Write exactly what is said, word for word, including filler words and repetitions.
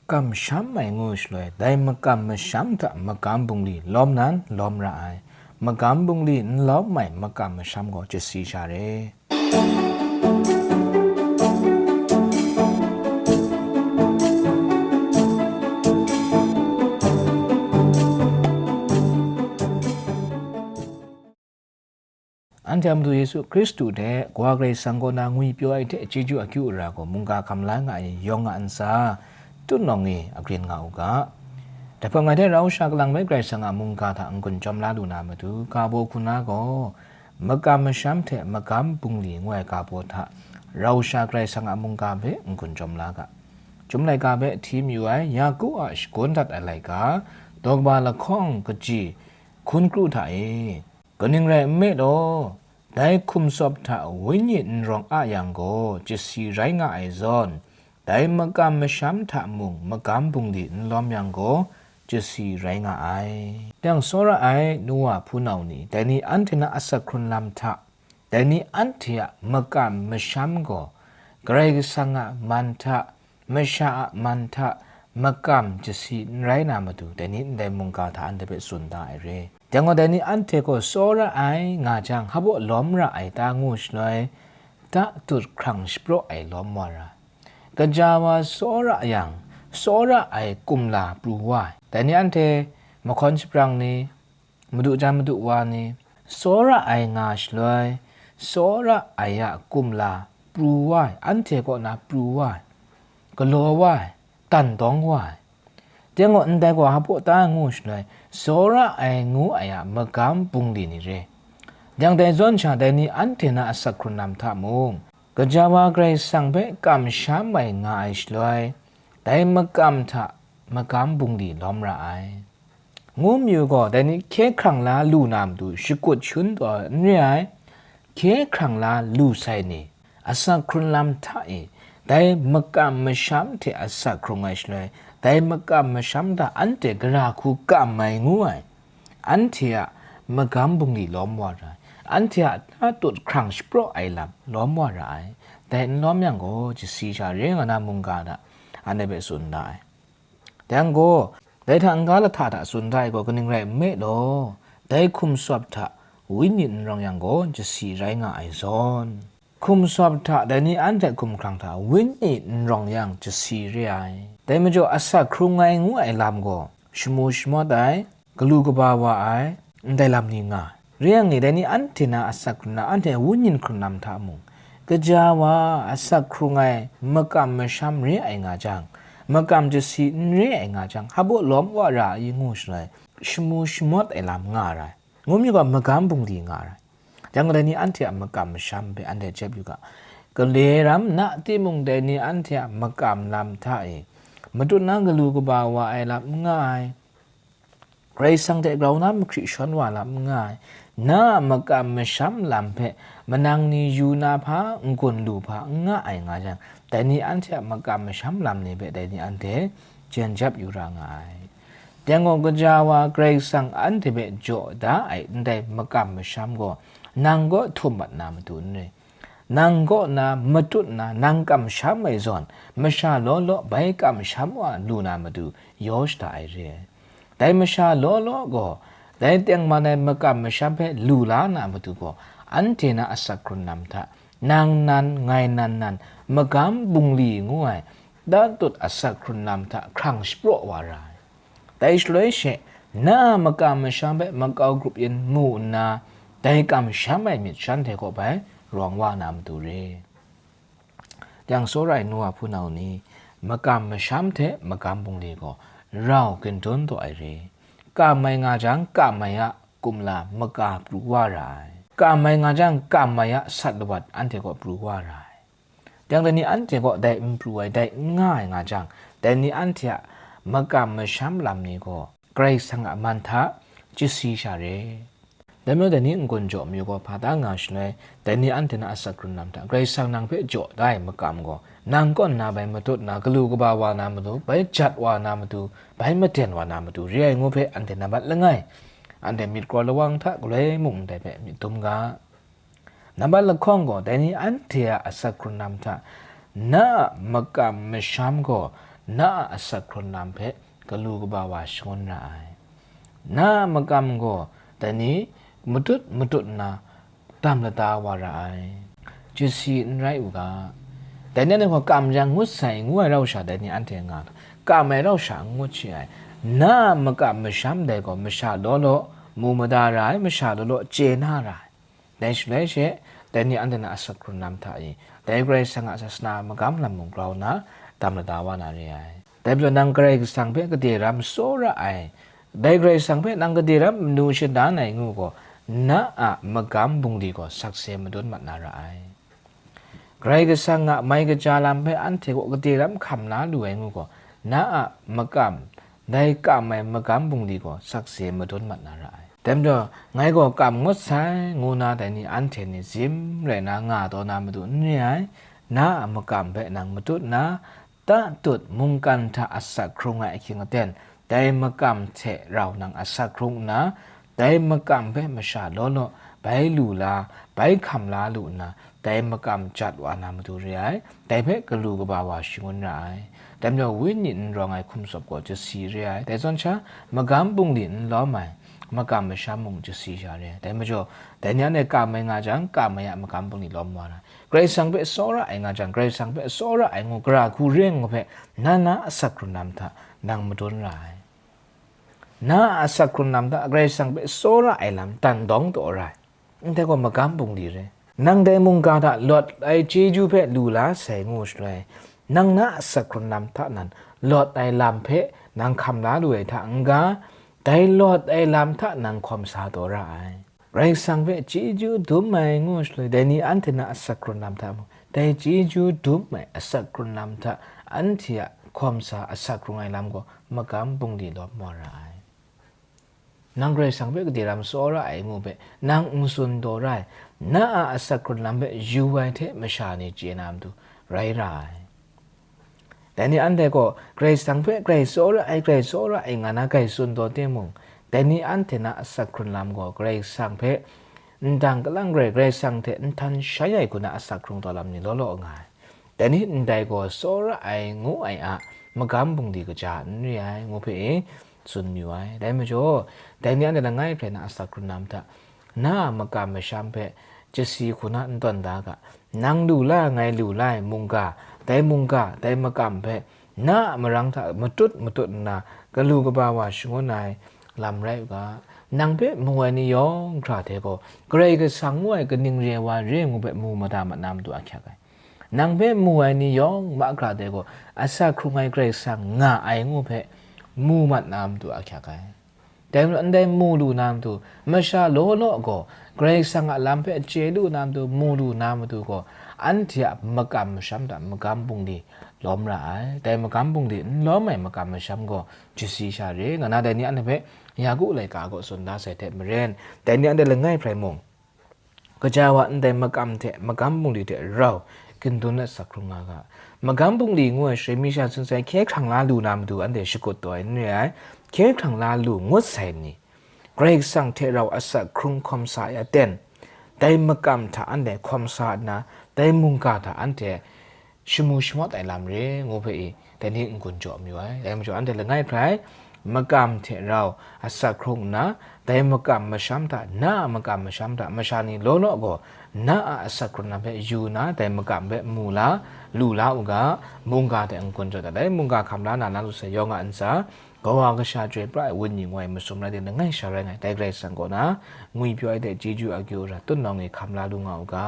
Kamsham ai ngu shaloi, dai makam masham hta magam bungli lawm nan lawm ra ai. Magam bungli n lawm ai makam masham gaw chyasi sha re. Anhte a Madu Yesu Hkristu hte Kawa Karai Kasang kaw na ngwipyaw ai hte chyeju akyu ara gaw mungga hkam la nga ai yawng a ntsa, tutnawng e agrin nga u ga. Dai hpang ngai hte rau sha kalang bai Karai Kasang a mungga hta n-gun chyawm la lu na matu, ga baw hku na gaw, makam masham hte magam bungli ngu ai ga baw hta, rau sha Karai Kasang a mungga hpe n-gun chyawm la ga. Chyum laika hpe hti mayu ai Yaku a shagun dat ai laika, daw kaba lahkawng kaji hkun kru hta e. Kaning rai nme law, dai hkum sawp hta wenyi n rawng a yang gaw, chyasi rai nga ai zawn, dai makam masham hta mung magam bungli n lawm yang gaw, chyasi rai nga ai. Dang tsawra ai nu wa hpunau ni, dai ni anhte na asak hkrun lam hta, dai ni anhte a makam masham gaw, Karai Kasang a man hta, masha a man hta makam chyasi n rai na matu, dai ni ndai mungga hta anhte hpe tsun da ai re. Dai gaw, dai ni anhte gaw tsawra ai nga jang, hpaw lawm ra ai ta ngu shaloi, ta tut hkrang shapraw ai lawm wa ra. Gaja wa tsawra yang, tsawra ai kumla pru wa ai. Dai ni anhte mahkawn shaprang ni, madu jan madu wa ni, tsawra ai nga shaloi, tsawra ai a kumla pru wa ai, anhte kaw na pru wa ai, galaw wa ai, dan dawng wa ai. Dai gaw, ndai gaw hpaw ta ngu shaloi, tsawra ai ngu ai a magam bungli ni re. Yang dai zawn sha, dai ni anhte na asak hkrun lam hta mung, gaja wa Karai Kasang hpe kamsham ai nga ai shaloi, dai makam hta magam bungli lawm ra ai. Ngu mayu gaw, dai ni hkye hkrang la lu na matu shakut shangun taw ai n re ai, hkye hkrang la lu sai ni, asak hkrun lam hta e, dai makam masham hte asak hkrung ai shaloi, dai makam masham hta anhte gara hku kam ai ngu ai, anhte a magam bungli lawm wa ra ai, anhte a ta tut hkrang shapraw ai lam lawm wa ra ai, dai n lawm yang gaw, chyasi sha re nga na mungga hta anhte hpe tsun da ai. Dai yang gaw, dai hta n-ga lahta hta tsun da ai gaw kaning rai nme law, dai hkum sawp hta wenyi n rawng yang gaw, chyasi rai nga ai zawn. Hkum sawp hta dai ni anhte hkum hkrang hta wenyi n rawng yang, chyasi re ai. Dai majaw, asak hkrung ai ngu ai lam gaw, shamu shamawt ai, galu kaba wa ai, ndai lam ni nga ai. Re yang e, dai ni anhte na asak hkrun lam, anhte wenyi hkrun lam hta mung, gaja wa asak hkrung ai makam masham re ai nga jang, makam chyasi n re ai nga jang, hpaw lawm wa ra ai ngu shaloi, shamu shamawt ai lam nga ra ai. Ngu mayu gaw, magam bungli nga ra ai. Yang dai ni anhte a makam masham hpe anhte jep yu ga. Gale ram na timung, dai ni anhte a makam lam hta e, matut na galu kaba wa ai lam n nga ai. Karai Kasang hte grau na mahkri shawn wa lam n nga ai, na a makam masham lam hpe manang ni yu na hpa, n-gun lu hpa n nga ai nga jang, dai ni anhte a makam masham lam ni hpe dai ni anhte jen jap yu ra nga ai. Dai gaw, gaja wa Karai Kasang anhte hpe jaw da ai ndai makam masham gaw, nang kaw htum mat na matu n re. Nang kaw na matut nna nang kamsham ai zawn, masha law law bai kamsham wa lu na matu yaw shada ai re ai. Dai masha law law gaw, dai tengman ai makam masham hpe lu la na matu gaw, anhte na asak hkrun lam hta, nang nan, ngai nan nan, magam bungli ngu ai, datut asak hkrun lam hta hkrang shapraw wa ra ai. Dai shaloi she, na a makam masham hpe makau grup yin mu nna, dai kamsham ai myit shanhte kaw bai rawng wa na matu re. Yang tsawra ai nu wa hpunau ni, makam masham hte magam bungli gaw rau gindun taw ai re. Kam ai nga jang, kam ai a kumla maka pru wa ra ai. Kam ai nga jang, kam ai a sat lawat anhte kaw pru wa ra ai. Yang dai ni anhte kaw dai n pru ai, dai n nga ai nga jang, dai ni anhte a makam masham lam ni gaw Karai Kasang a man hta chasi sha re. Dai majaw, dai ni n-gun jaw mayu gaw hpa da nga shaloi, dai ni anhte na asak hkrun lam hta Karai Kasang nang hpe jaw da ai makam gaw, nang kaw nna bai matut nna, galu kaba wa na matu, bai jat wa na matu, bai maden wa na matu re ai ngu hpe anhte nambat langai, anhte myit kraw lawang hta galoi mung ndai hpe myit dum ga. Nambat lahkawng gaw, dai ni anhte a asak hkrun lam hta, na a makam masham gaw na a asak hkrun lam hpe galu kaba wa shangun ra ai. Na a makam gaw dai ni matut matut nna dam lada wa ra ai. Chasi n rai u ga. Dai ni anhte gaw kam yang ngut sai ngu ai rau sha dai ni anhte nga, kam ai rau sha n ngut shi ai. Na a makam masham dai gaw masha law law mu mada ra ai, masha law law chye na ra ai. Dai shaloi she, dai ni anhte na asak hkrun lam hta e, dai Karai Kasang a sasana magam lam mung grau nna, dam lada wa na re ai. Dai majaw nang Karai Kasang hpe gade ram tsawra ai, dai Karai Kasang hpe nang gade ram manu shadan ai ngu gaw, na a magam bungli gaw sakse madun mat na ra ai. Karai Kasang a mai kaja lam hpe anhte kaw gade ram hkam la lu ai ngu gaw, na a makam, dai kam ai magam bungli gaw sakse madun mat na ra ai. Dai majaw, ngai gaw kam ngut sai, ngu na dai ni anhte ni zim rai na nga taw na matu n re ai, na a makam hpe nang matut nna, tatut mungkan hta asak hkrung ai ahkying aten, dai makam hte rau nang asak hkrung nna, dai makam hpe masha law law bai lu la, bai hkam la lu nna, dai makam jat wa na matu re ai, dai hpe galu kaba wa shangun ra ai. Dai majaw, wenyi n rawng ai hkum tsawp gaw chasi re ai, dai zawn sha, magam bungli n lawm ai, makam masham mung chasi sha re ai. Dai majaw, dai ni anhte kam ai nga jang, kam ai a magam bungli lawm wa na, Karai Kasang hpe tsawra ai nga jang, Karai Kasang hpe tsawra ai ngu, gara hku re ai ngu hpe, na na asak hkrun lam hta nang madun ra ai. Na a asak hkrun lam hta Karai Kasang hpe tsawra ai lam dan dawng taw ra ai. Ndai gaw magam bungli re. Nang dai mungga hta lawt ai chyeju hpe lu la sai ngu shaloi, nang na asak hkrun lam hta nan lawt ai lam hpe nang hkam la lu ai hta n-ga, dai lawt ai lam hta nang hkawm sa taw ra ai. Karai Kasang hpe chyeju dum ai ngu shaloi, dai ni anhte na asak hkrun lam hta mung, dai chyeju dum ai asak hkrun lam hta anhte a hkawm sa asak hkrung ai lam gaw magam bungli lawm wa ra ai. Nang Karai Kasang hpe gade ram tsawra ai ngu hpe nang n tsun taw ra ai, na a asak hkrun lam hpe yu ai hte masha ni chye na matu rai ra ai. Dai ni anhte gaw Karai Kasang hpe grai tsawra ai, grai tsawra ai nga na grai tsun taw timung, dai ni anhte na asak hkrun lam gaw Karai Kasang hpe ndang kalang rai, Karai Kasang hte nhtan shai ai hku na asak hkrung taw lam ni law law nga ai. Dai ni ndai gaw tsawra ai ngu ai a magam bungli kaja n re ai, ngu hpe e tsun mayu ai. Dai majaw, dai ni anhte langai hprai na asak hkrun lam hta, na a makam masham hpe chasi hku na n tawn da ga, nang lu la ai, ngai lu la ai mungga, dai mungga, dai makam hpe na a marang hta matut matut nna galu kaba wa shangun ai lam rai u ga. Nang hpe mu ai ni yawng hkra hte gaw, Karai Kasang ngu ai kaning re ai wa re ngu hpe mu mada mat na matu ahkyak ai. Nang hpe mu ai ni yawng mahkra hte gaw, asak hkrung ai Karai Kasang nga ai ngu hpe mu mat na matu ahkyak ai. Dai majaw, ndai mu lu na matu, masha law law gaw, Karai Kasang a lam hpe chye lu na matu, mu lu na matu gaw, anhte a makam masham hta magam bungli lawm ra ai. Dai magam bungli n lawm ai makam masham gaw, chasi sha re, nga na dai ni anhte hpe Yaku laika gaw tsun da sai hte maren, dai ni anhte langai hprai mung, kaja wa ndai makam hte magam bungli hte rau gindan asak hkrung nga ga. Magam bungli ngu ai share mi sha tsun sai hkye hkrang la lu na matu anhte shakut taw ai n re ai, hkye hkrang la lu ngut sai ni, Karai Kasang hte rau asak hkrung hkawm sa ai aten, dai makam hta anhte hkawm sa nna, dai mungga hta anhte shamu shamawt ai lam re ngu hpe i, dai ni n-gun jaw mayu ai. Dai majaw, anhte langai hprai, makam hte rau asak hkrung nna, dai makam masham hta, na a makam masham hta, masha ni law law gaw, na a asak hkrung lam hpe yu na, dai makam hpe mu la, lu la u ga, mungga hte n-gun jaw dat ai, mungga hkam la na, na lu sai yawng a ntsa, kawa kasha chyoi pra ai wenyi ngu ai masum rai timung, langai sha rai nga ai, dai Karai Kasang kaw na, ngwipyaw ai hte chyeju akyu ra, tutnawng e hkam la lu nga u ga.